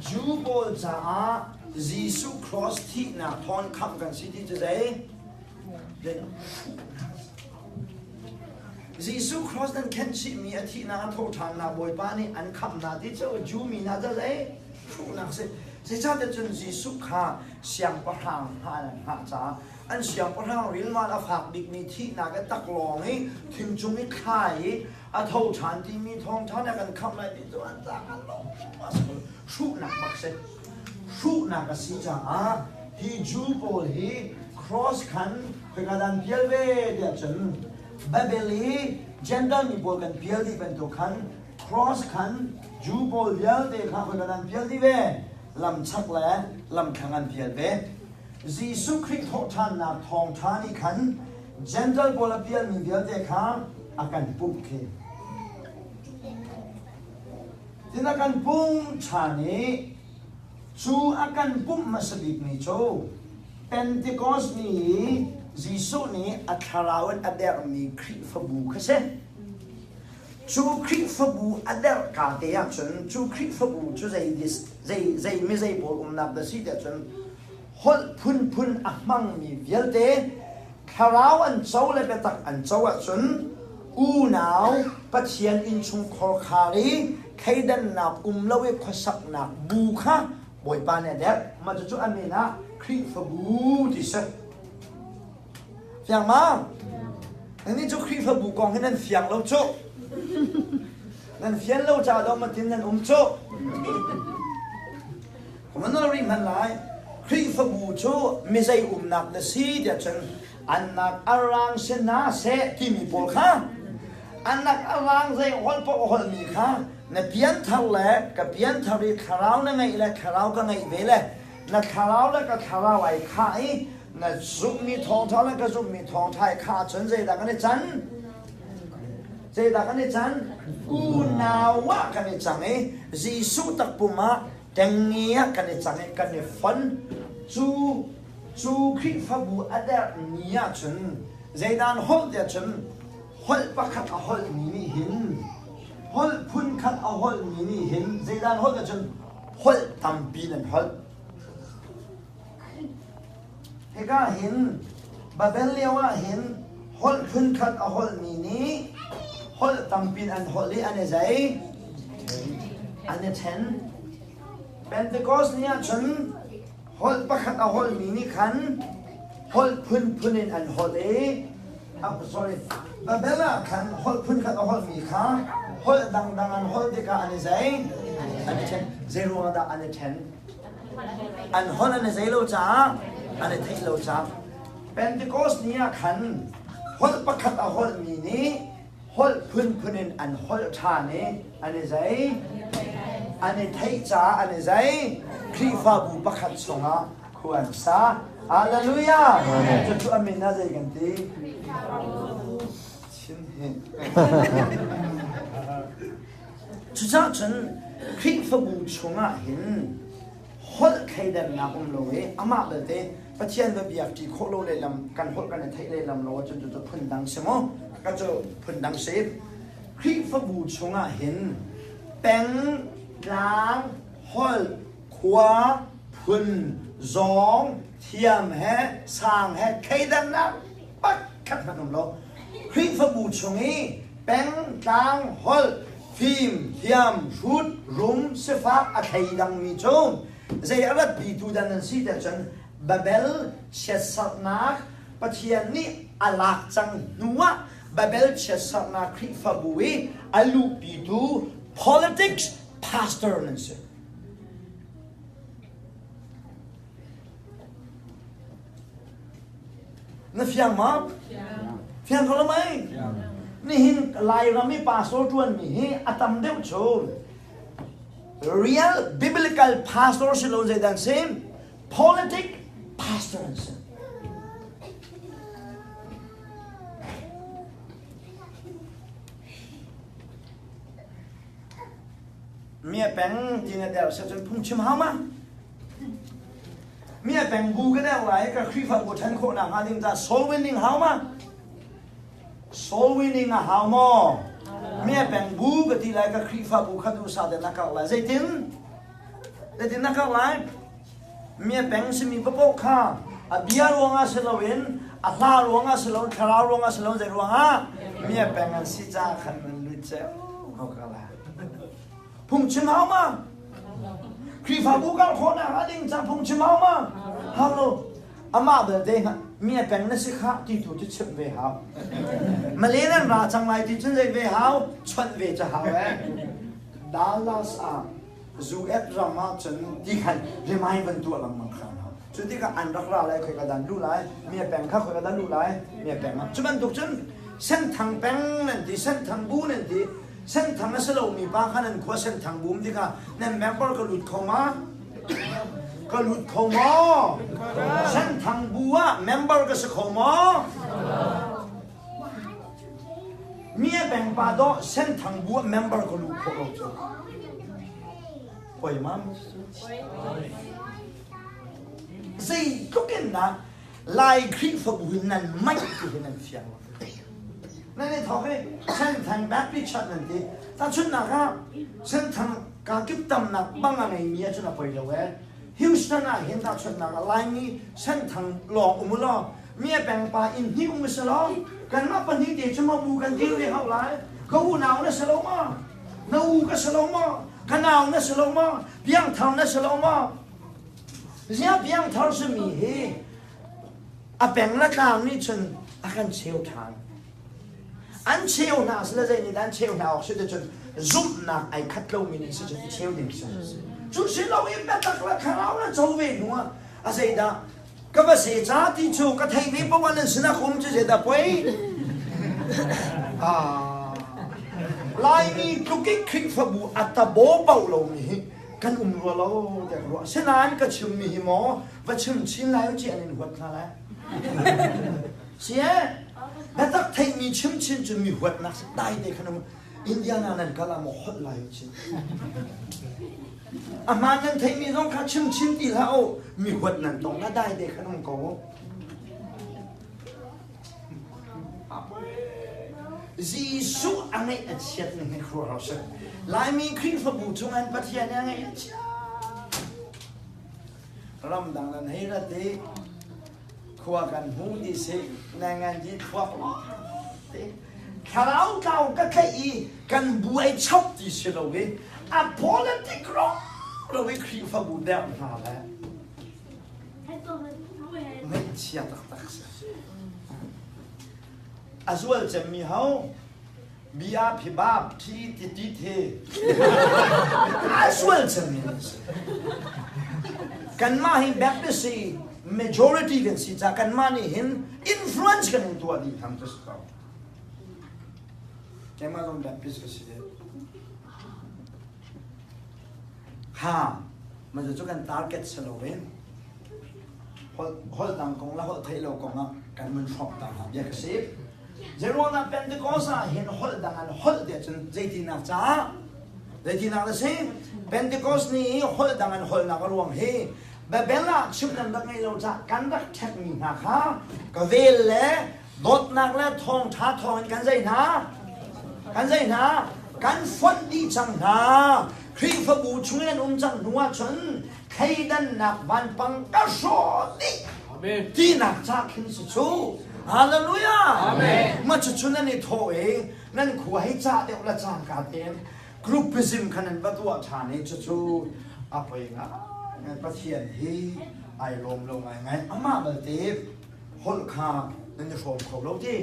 Jew pawl caah Jesuh cross thihnak thawn khamh kan si ti cu zei? Jesuh cross nan khenh chihmi a thihnak a thawhṭhannak Bawipa nih an khamhnak ti cu Jew mi hna cu zei? Hruhnak si. Zeicahtiah cun Jesuh kha siangpahrang hna an hngah caah an siangpahrang rilmal a fak bikmi thihnak i taklawng i thingcung i thlai i a tho ṭhan timi thawngṭha nih a kan khamh lai ti cu an ca kan lawng a si hruhnak bak si hruhnak a si caah hi Jew pawl hi cross khan khoika dan pial ve tiah cun Babel i Gentile mi pawl kan pial dih bantuk khan cross khan Jew pawl vialte kha khoika dan pial dih ve lam chak le lam thlang an pial ve Jesuh Khrih thawhṭhannak thawngṭha nih khan Gentile pawl a pialmi vialte kha a kan pumh khi. Tin a kan pumh ṭhan i cu a kan pumh hmasa bikmi cu Pentecost ni i Jesuh nih a thlarau in a derhmi Khrihfabu kha si. Cu Khrihfabu a derh ka te ahcun cu Khrihfabu cu zei zei zei mi zei pawl umnak dah si tiah cun holh phunphun a hmangmi vialte thlarau an co le biatak an co ahcun unau Pathian innchungkhar khar i thleidannak um lo i khuasaknak bu kha Bawipa nih a derh. Mah cucu a min ah Khrihfabu ti si. Fiang ma? Nannih cu Khrihfabu kong hi nan fiang lo cu. Nan fian lo caah dawh matin nan um cu. Kuma na rih hman lai. Khrihfabu cu mizei umnak na si tiah cun annak arang si na seh timi pawl kha annak arang zei holh paoh a holhmi kha na pianthar le ka pianthar i thlarau na ngeih le thlarau ka ngeih ve le na thlarau le ka thlarau ai khah i na zumhmi thawngṭha le ka zumhmi thawngṭha i khah ahcun zeidah kan i can? Zeidah kan i can? Unau ah kan i cang i Jesuh takpum ah ṭengnge ah kan i cang i kan i fon. Cu cu Khrihfabu a derh ni ahcun zeidah an holh tiah cun holh pakhat a holhmi nih hin holh phunkhat a holhmi nih hin zeidah an holh tiah cun holh tampi nan holh. Hika hin Babel lio ah hin holh phunkhat a holhmi nih holh tampi an holh i an i zei? An i ṭhen. Pentecost ni ah cun holh pakhat a holhmi nih khan holh phunphun in an holh i sorry Babel ah khan holh phunkhat a holhmi kha holh dangdang an holh tikah an i zei? An i ṭhen. Zei ruangah dah an i ṭhen? An holh an i zei lo caah an i theih lo caah Pentecost ni ah khan holh pakhat a holhmi nih holh phunphun in an holh ṭhan i an i zei? An i theih caah an i zei? Khrihfabu pakhat chungah khua an sa. Hallelujah! Cucu a min ah zei kan ti? Chim hi. Cucaah cun Khrihfabu chungah hin holh thleidannak um lo i amah belte Pathian va biak ṭi khawh lo lehlam kan holh kan i theih lehlam lo ahcun cucu phundang si maw? Ka cu phundang si. Khrihfabu chungah hin peng, tlang, holh, khua, phun, zawng, thiam he, sang he thleidannak pakhat hmanh um lo. Khrihfabu chung i peng, tlang, holh, fim, thiam, hrut, rum, sifak a thleidangmi cu zei a ratpitu dan an si tiah cun Babel chiatserhnak Pathian nih a lak cang hnuah Babel chiatserhnak Khrihfabu i a luhpitu politics pastor nan si. Na fiang ma? Fiang ko lo mei? Nihin Lairam i pastor ṭuanmi hi a tam deuh cu real biblical pastor si lo zeidah si? Politic pastor an si. Mi a peng ti na der se cun phungchim hau ma? Mi a peng bu ka der lai ka Khrihfabu ṭhen khawhnak hnga ding ca soul winning hau ma? Soul winning a hau maw? Mi a peng bu ka ti lai ka Khrihfabu kha duhsah te na karh lai. Zeitin? Zeitin na kar lai? Mi a peng simi paoh kha a bia ruangah si loin a hla ruangah si loin thlarau ruangah si loin zei ruangah mi a peng an si caah khan an lut ceu ko ka la. Phungchim hau ma? Khrihfabu kal khawhnak a ding cang phungchim hau ma? Hau lo. Amah belte mi a peng na si kha ti tu cu chimh ve hau. Male nan ra cang lai ti cun zei ve hau? Chawnh ve cu hau eh. Dallas ah US ram ah cun ti khan remind van tuah lengmang kha hau. Cu tikah an rak ra lai khoi ka dan luh lai, mi a peng kha khoi ka dan luh lai, mi a peng ah. Cu bantuk cun Senthang peng nan ti, Senthang bu nan ti, Senthang a si lomi pa kha nan khua Senthang bu um tikah nan member ka lut kho ma? Ka lut kho maw? Senthang bu ah member ka si kho maw? Mi a peng pa dawh Senthang bu ah member ka luh khawh lo cu. Poi mam. Zeitluk in dah Lai Khrihfabu hi nan maih ti hi nan fiang lo. Nan i thawk i Senthang Baptist Church nan ti. Tahchunhnak ah Senthang kakip tamnak bang a ngeimi ahcun a poi lo ee. Houston ah hin tahchunhnak ah Laimi Senthang lawng um u law mi a peng pa inn hnih um si law kanmah pahnih te cu maw bu kan dir ve hau lai. Ka unau na si lo maw? Na u ka si lo maw? Ka nau na si lo maw? Piangthar na si lo maw? Ziah piangthar simi hi a peng le tlang nih cun a kan cheu ṭhan. An cheu hna si le zei nih dah an cheu hna awk si ti cun zumhnak ai khat lomi nih si cun i cheu ding si. Cu si lo i biatak le thlarau le co ve hnu ah a zeidah ka va se ca ti cu ka theih ve paoh ah nan sinah ka um cu zeidah poi? Ah, Laimi tluk i Khrihfabu a tabo bau lomi hi kan um rua lo tiah ka ruah. Asinain ka chimmi hi maw va chim chin lai u ci an in huat hna lai. Sie, biatak theihmi chim chin cu mi huatnak si dai te khan um. Indiana nan kal ah maw holh lai u chin. A hmaan nan theihmi zong kha chim chin ti hlah u. Mi huat nan tong na dai te khan um ko. Jesuh a ngeih a chiat ning hi khuaruahhar si. Laimi Khrihfabu chung an Pathian a ngeih a chiat. Ramdang nan hei rat i khua kan hmu ti si ngan di thluak te thlarau tlau ka tlaih i kan buai chap ti si lo i a politic ro lo i Khrihfabu deuh hna le Ngaihchia taktak si. A zual cemmi ho bia phi bap thi ti ti the a zual cemmi an si. Kanmah hi Baptist hi majority kan si ca kanmah nih hin influence kan in tuah dih thang cu si ko. Keimah zong Baptist ka si. Kha mah cu kan target si loin holh dang kong le holh theih lo kong ah kan mun hrawk ta hna bia ka si. Zeiruangah Pentecost ah hin holh dang an holh tiah cun zeitinak caah zeitinak na si? Pentecost ni i holh dang an holhnak a ruang hi Babel ah chimh nan rak ngeih lo caah kan rak ṭhekmi hna kha ka vel le dawtnak le thawngṭha thawngin kan zei hna kan zei hna kan fonh dih cang hna Khrihfabu chungin an um cang hnu ahcun thleidannak vanpang ka hrawh dih tinak ca khin si cu Hallelujah Amen ma cucu nan i thawh i nan khua hei cah deuh la cangka tein groupism kha nan va tuah ṭhan i cucu a poi ngai Pathian hi ai lawm lo ngaingai amah balte holh kha nan i hrawm kho lo ti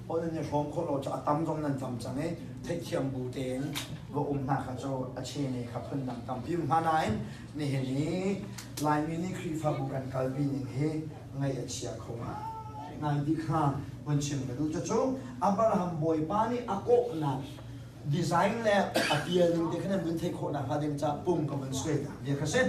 holh nan i hrawm khawh lo cu a tam zong nan tam cang i theihthiam bu tein va um hna kha cu a chene kha phundang tampi um hna nain nihin i Laimi nih Khrihfabu kan kalpi ning hi ngaih a chia kho ngai ti kha vun chim ka duh cucu Abraham Bawipa nih a kawhnak design le a pial ning te kha nan vun theih khawh nakhnga ding caah pum ka vun suai ta bia kha si.